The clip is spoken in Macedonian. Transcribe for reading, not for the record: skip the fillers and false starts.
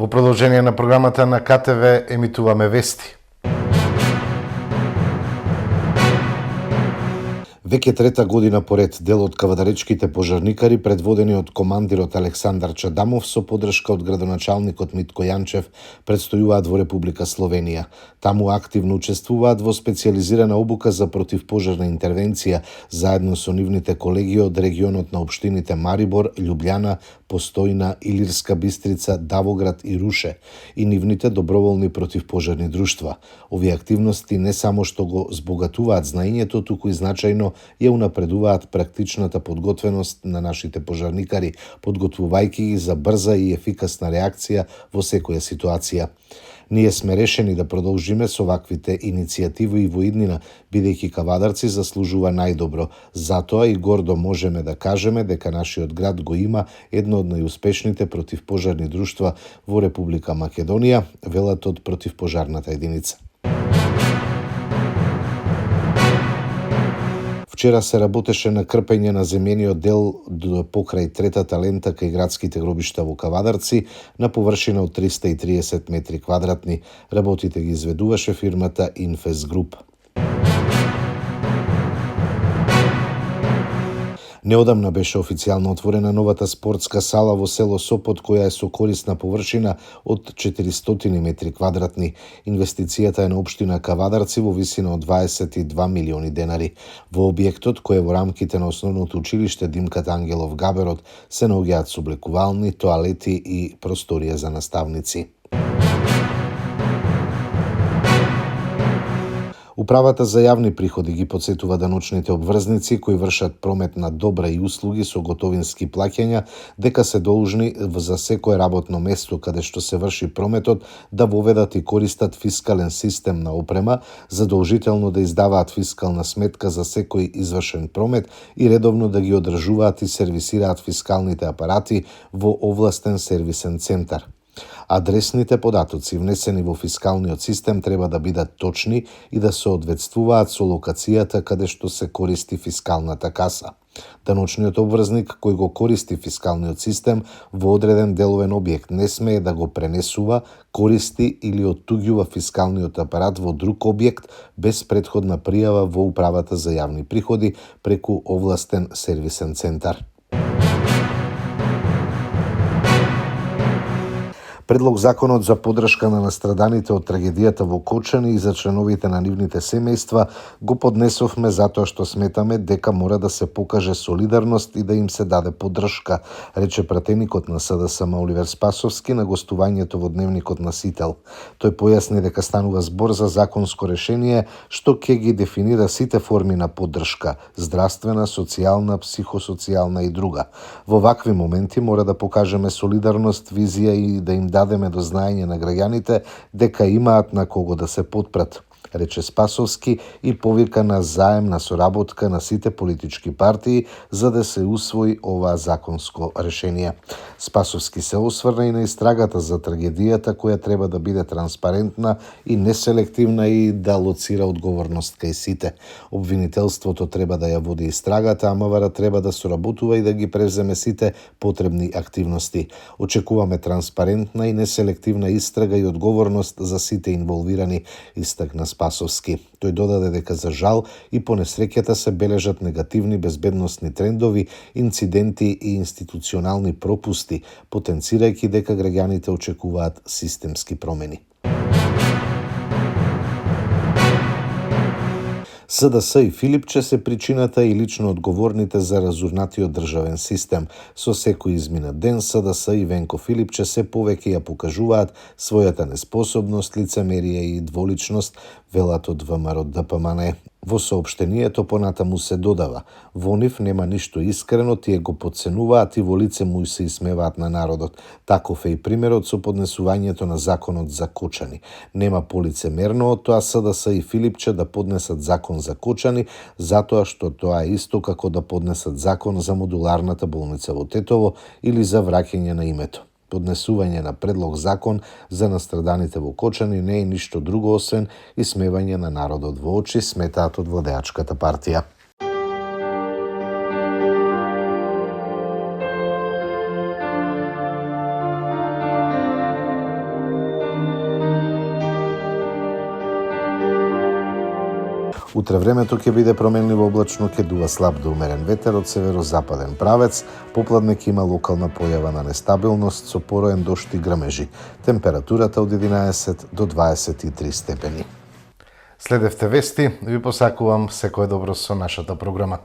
Во продолжение на програмата на КТВ емитуваме вести. Веќе трета година поред дел од кавадаречките пожарникари, предводени од командирот Александар Чадамов со поддршка од градоначалникот Митко Јанчев, предстојуваат во Република Словенија. Таму активно учествуваат во специјализирана обука за противпожарна интервенција, заедно со нивните колеги од регионот на општините Марибор, Љубљана, Постојна, Илирска Бистрица, Давоград и Руше и нивните доброволни противпожарни друштва. Овие активности не само што го збогатуваат знаењето, туку и значајно ја унапредуваат практичната подготвеност на нашите пожарникари, подготвувајќи ги за брза и ефикасна реакција во секоја ситуација. Ние сме решени да продолжиме со ваквите иницијативи и во иднина, бидејќи кавадарци заслужува најдобро. Затоа и гордо можеме да кажеме дека нашиот град го има едно од најуспешните противпожарни друштва во Република Македонија, велат од противпожарната единица. Вчера се работеше на крпење на земениот дел покрај третата лента кај градските гробишта во Кавадарци на површина од 330 метри квадратни. Работите ги изведуваше фирмата Инфес Груп. Неодамна беше официјално отворена новата спортска сала во село Сопот, која е со корисна површина од 400 метри квадратни. Инвестицијата е на општина Кавадарци во висина од 22 милиони денари. Во објектот, кој е во рамките на основното училиште Димката Ангелов Габерот, се наоѓаат соблекувални, тоалети и просторија за наставници. Управата за јавни приходи ги потсетува даночните обврзници кои вршат промет на добра и услуги со готовински плаќања дека се должни за секое работно место каде што се врши прометот да воведат и користат фискален систем на опрема, задолжително да издаваат фискална сметка за секој извршен промет и редовно да ги одржуваат и сервисираат фискалните апарати во овластен сервисен центар. Адресните податоци внесени во фискалниот систем треба да бидат точни и да соодветствуваат со локацијата каде што се користи фискалната каса. Даночниот обврзник кој го користи фискалниот систем во одреден деловен објект не смее да го пренесува, користи или оттуѓува фискалниот апарат во друг објект без претходна пријава во Управата за јавни приходи преку овластен сервисен центар. Предлог законот за поддршка на настраданите од трагедијата во Кочани и за членовите на нивните семејства го поднесовме затоа што сметаме дека мора да се покаже солидарност и да им се даде поддршка, рече пратеникот на СДСМ Оливер Спасовски на гостувањето во Дневникот на Сител. Тој појасни дека станува збор за законско решение што ќе ги дефинира сите форми на поддршка – здравствена, социјална, психосоцијална и друга. Во вакви моменти мора да покажеме солидарност, визија и да им дадеме до знаење на граѓаните дека имаат на кого да се потпрат, рече Спасовски и повика на заемна соработка на сите политички партии за да се усвои ова законско решение. Спасовски се осврна и на истрагата за трагедијата која треба да биде транспарентна и неселективна и да лоцира одговорност кај сите. Обвинителството треба да ја води истрагата, а МВР треба да соработува и да ги превземе сите потребни активности. Очекуваме транспарентна и неселективна истрага и одговорност за сите инволвирани, истакна Спасовски. Тој додаде дека за жал и по несреќата се бележат негативни безбедносни трендови, инциденти и институционални пропусти, потенцирајќи дека граѓаните очекуваат системски промени. СДС и Филипче се причината и лично одговорните за разурнатиот државен систем. Со секој изминат ден СДС и Венко Филипче се повеќе ја покажуваат својата неспособност, лицемерие и дволичност, велат од ВМРО ДПМН. Во соопштението понатаму се додава: во нив нема ништо искрено, тие го потценуваат и во лице му се исмеваат на народот. Таков е и примерот со поднесувањето на законот за Кочани. Нема полицемерно од тоа СДС и Филипче да поднесат закон за Кочани, затоа што тоа е исто како да поднесат закон за модуларната болница во Тетово или за враќање на името. Поднесување на предлог закон за настраданите во Кочани не е ништо друго освен исмевање на народот во очи, сметаат од владеачката партија. Утре времето ќе биде променливо облачно, ќе дува слаб до умерен ветер од северозападен правец, попладне ќе има локална појава на нестабилност со пороен дожд и грмежи. Температурата од 11 до 23 степени. Следевте вести, ви посакувам секое добро со нашата програма.